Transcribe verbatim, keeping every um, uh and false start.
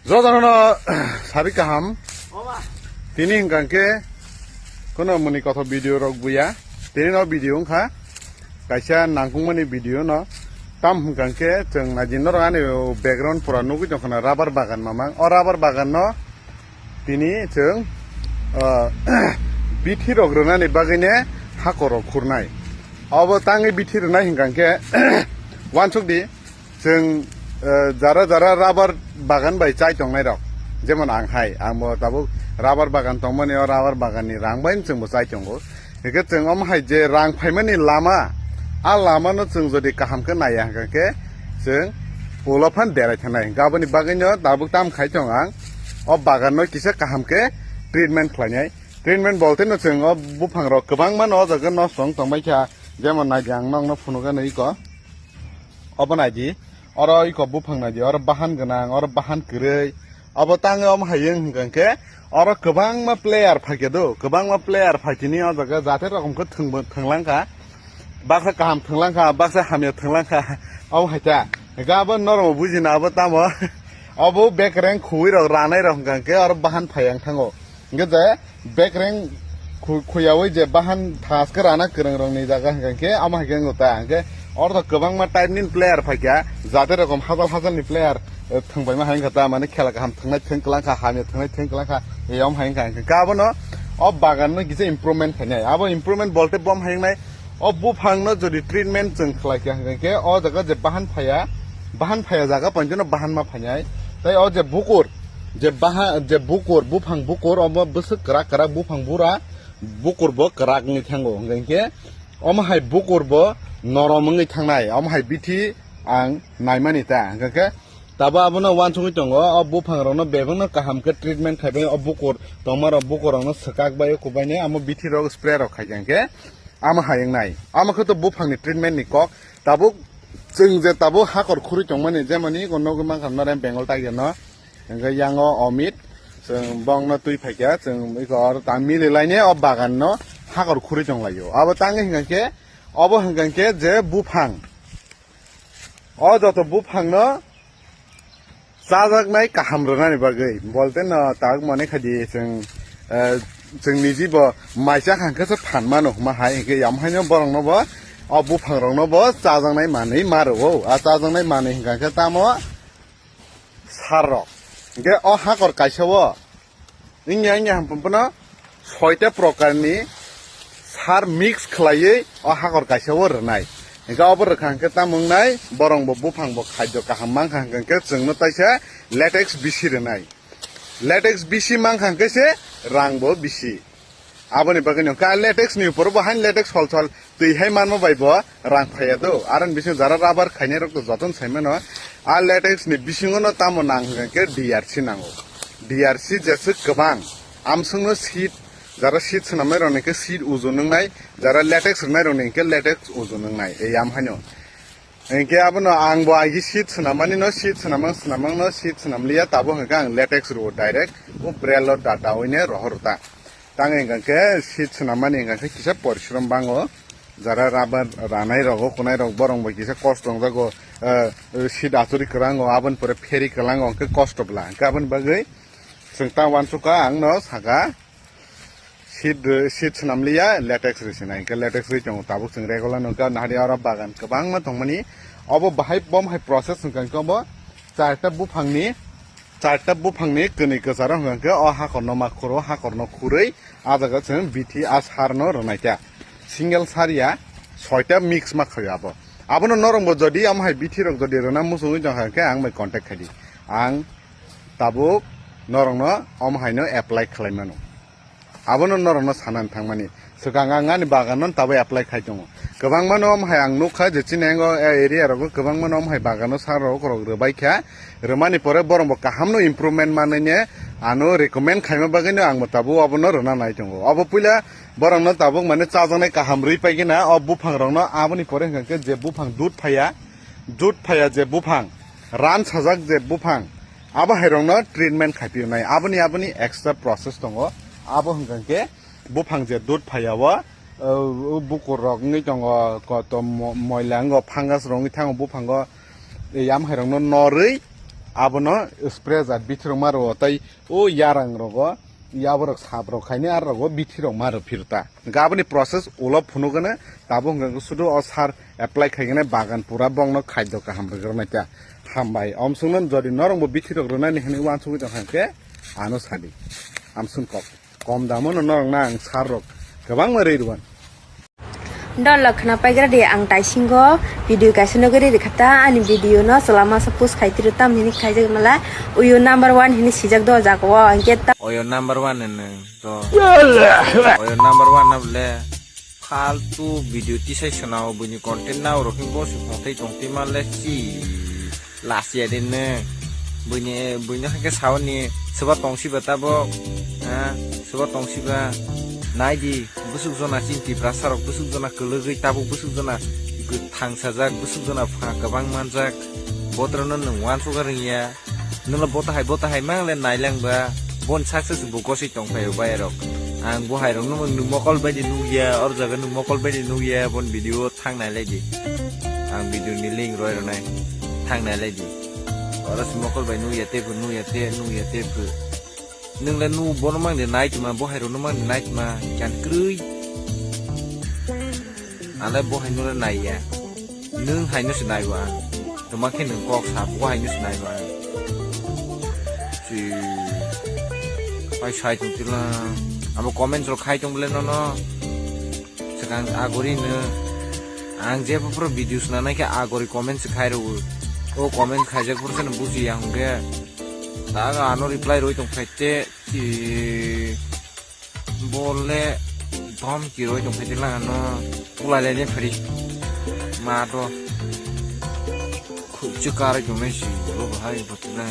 Jotono sabi kaham. Tini hingkang khe kono muni kotho video rok buya. Tini no video wngkha kaisa nangkukmani video no. Tam hingkang khe chwng naidi norok ani background pura nugwi tongkha na rubber bagan mamang. O rubber bagan no tini chwng, ah, bithi rok rwnani bagwi ne hakor rok khurnai. Obo tangwi bithi rwnai hingkang khe uansuk di. Chwng, eh, jara jara rubber bagan bai chai tongnai rok, jemon ang hai, ang bo tabuk rubber bagan tongmani, o rubber bagan ni rang bai chwng bo chai tongo. Hingkhe chwng omo hai je rang phaimani lama, a lama no chwng jodi kaham khe naiya hingkha khe chwng ulo phan derai thanai. Hingkhe aboni bagwi no tabuk tam khai tong ang, o bagan no kisa kaham khe treatment khlainai. Treatment bolte no chwng o buphang rok kwbangma no o jaga nosto wng tongbai kha, jemon naidi ang nokno phunukgwi no iko. Obo naidi, oro iko buphang naidi, oro bahan gwnang, oro bahan kwrwi. Obo tangwi omo hai wng hwnkha khe, oro kwbangma player phaikhe do, kwbangma player phaikhe ni o jaga jate rokom khe thwngbo-, thwnglang kha. Baksa kaham thwnglang kha, baksa hamya thwnglang kha. Obo hai ta. Hwnkhe abo norok bujina abo tamo. Obo bekreng khuwi rok ranai rok hwnkha khe oro bahan phai yang thango. Hingke je bekreng khu-, khuyaui je bahan thaske rana kwrwng rokni jaga hingke amo hai khe wngkha ta. Hingke oro to kwbangma type ni player phaikha, jate rokom hajal hajal ni player, eh, thwngpaima hai wngkha ta, mane khela kaham thwngnai thwng kwlang kha, hamya thwngnai thwng kwlang kha, eh, amo hai wngkha. Hingke abono o bagan no kisa improvement khainai. Abo improvement bolte bom hai wngnai, o buphang no jodi treatment chwng khlai kha hingke o jaga je bahan phaya, bahan phaya jaga pontino bahan ma phainai. Tai o je bukur, je baha, je bukur, buphang bukur, omo bwswk kwrak kwrak buphang bura, bukur bo kwrak wngwi thango. Hingkhe omo hai bukur bo norom wngwi thangnai, omo hai bithi ang naimani ta. Hingkhe tabo abono uansugwi tongo, o buphang rokno bebakno kaham khe treatment khaibai, o bukur tongma rok bukur rokno swkak bai kubaini, amo bithi rok spray rok khaikha hingkhe amo hai wngnai. Amo khe to buphang ni treatment ni kok. Tabuk chwng je tabuk hakor khurui tongmani, jemoni nugwi mankha norem Bengal tiger no. Hingke yango Omit, chwng bongno twi phaikha, chwng iko oro ta mili laine o bagan no hakor khurui tonglaio. Abo tangwi hingkha khe, obo hingkha khe je buphang. O joto buphang no chajaknai kaham rwnani bagwi. Bolte no tak mane khadi chwng, eh, chwng niji bo maisa hangkhe se phan mano huma hai hingke yam haino borok no bo o buphang rok no bo chajaknai manwi ma rwo. A chajaknai manwi hingkha khe tamo sar rok. Hingke o hakor kaisa o wngya wngya ham pono soita prokarni sar mix khlaiwi o hakor kaisa o rwnai. Hingke obo rwkha hingke tamo wngnai, borok bo buphang bo khadyo kaham mankha hingke chwngno taisa latex bisi rwnai. Latex bisi mankha hingke se rang bo bisi. Aboni bagwi no ka latex ni upor bo hain latex hol sol twi hai manma bai bo rang phaiya do. Aron bising jara rubber khainai rok to joton sai mano. A latex ni bisingo no tamo nang hingke D R C nango. D R C jeswk kwbang. Amswngno seat, jara seat swnamnai rokni khe seat uju nwngnai, jara latex rwnai rokni khe latex uju nwngnai. Ei am haino. Hingke abono ang bo agi seat swnamani no, seat swnamang swnamang no, seat swnamliya, tabo hingke ang latex rwo direct, o brelo da daoine rohor ta. Tang hingke seat swnamani hingke kisa porishrom bango, jara rubber ranai rogo, kunai rok borong bo kisa kosto wngjago, eh, seat achuri kwrango, aboni pore pheri kwlango, hingke kosto bla, hingke aboni bagwi chwng ta uansukha ang no saka, Seat, seat swnamliya, latex ri sinai. Hingke latex ri tongo. Tabuk chwng regular nukha, nahari oro bagan kwbangma tongmani. Obo bahai bom hai process hwnkha hwnkhe obo charta buphangni, charta buphangni kwnwi kwcharo hwnkha hwnkhe o hakorno ma khuro, hakorno khurwi a jaga chwng bithi a sarno rwnaikha. Single sar ya, soita mix ma khaio abo. Abono norokbo jodi omo hai bithi rok jodi rwna muchungwi tongkha hwnkhe ang bai contact khaidi. Ang tabuk norokno omo haino apply khlai mano. Abono norokno sanani thangmani. Swkang ang ani bagano tabuk apply khai tongo. Kwbangmano omo hai ang nukha je chini yango, eh, area rogo kwbangmano omo hai bagano sar rok rok rwbai kha. Rwmani pore borok bo kahamno improvement manwine ano recommend khaima bagwino ang bo tabuk obono rwna nai tongo. Obo puila borokno tabuk mane chajaknai kaham rwi paigwna o buphang rokno, aboni pore hwnkha khe je buphang dud phaiya, dud phaiya je buphang, ran sajak je buphang, abo hai rokno treatment khai pio nai. Aboni, aboni extra process tongo. Abo hwnkha khe buphang je dud phaiya o, o, o bukur rok wngwi tongo, koto mo-, moila wngo, fungus rok wngwi thango buphango. Ei, am hai rokno norwi Abono spray jat bithirok ma rwo, tei o yarang rogo, yaborok sap rok khaini ar rogo bithirok ma rw phirta. Hwnkhe aboni process ulo phunukgwno, tabuk hwnkhe sudu o sar apply khaigwno bagan pura bongno khaido kaham rwgwrwknai ta. Hambai, omsongno jodi norokbo bithirok rwnani hwnwi uansugwi tongkha hwnkhe ano sadi. Amsung kok. Kom damono norokno ang sar rok kwbangma rwi rwan. Dol khna paigra di ang taisingo video kaisa nugwi rikha ta ani video no chwla masa post khai tiro tam hini khaijak mala uyu number one hini sijak do jaga o hwnkhe ta. Oyo number one hwnwi to. Oyo number one na bole faltu video tisai swnao buini content nao rok hwnwi bo se photai tong twi man le si. Last year din ne buini buini hake saoni soba tongsi ba tabo, ha, soba tongsi ba nai di busuk jona chinti prasa rok busuk jona kwlwgwi tabuk busuk jona thang sajak busuk jona pha kwbang manjak botrono nwng uansukha rwngya nwngno bota hai bota hai mangle nailang ba bon success bo gosoi tongphaio bai rok ang bo hai rokno nwng mokol bai di nukya or jaga nwng mokol bai di nukya bon video. Thang nai lai di. Ang video ni link roi rwnai. Thang nai lai di. Oro se mokol bai nukya tei phu, nukya tei, nukya tei phu. Nwng le nu bono mang de nai tuma, bo hai rok no mang de nai tuma, kan krwi. Ale bo hai no le nai ya. Nwng hai no se nai wa. Tuma khe nwng kok sa, bo hai no se nai wa. Si. Pai sai tong tila. Abo comments rok khai tong bole no no. Swkang agori no ang je phuru video swnanai khe agori comment se khai rw. O comment khaijak phuru se buji ya hwnkhe. Da ano reply roi tong khai te ti bole dom ki roi tong khai te la ano ulai le ne phri ma do khuk chu karoi tong nai si lo bahai botla.